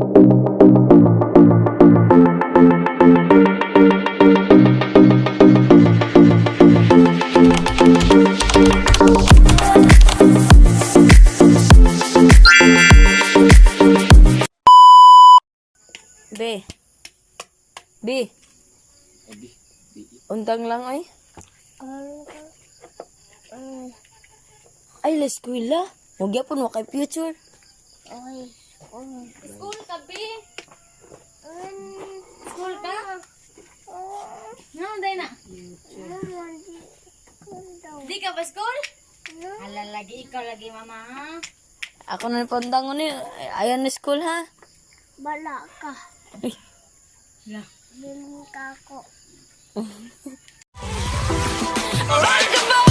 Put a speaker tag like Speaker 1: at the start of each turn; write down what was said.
Speaker 1: B. B. Untang lang ay. Ay, la eskwela. Huwag yapon wa kay future.
Speaker 2: School ka, B? School ka? No, day na. Di ka ba school? Hala, lagi ikaw lagi, mama, ha?
Speaker 1: Ako na pundang ni. Ayan na school ha.
Speaker 3: Bala ka.
Speaker 1: Ay.
Speaker 2: Hala.
Speaker 3: Bilin ka ako.
Speaker 1: Like a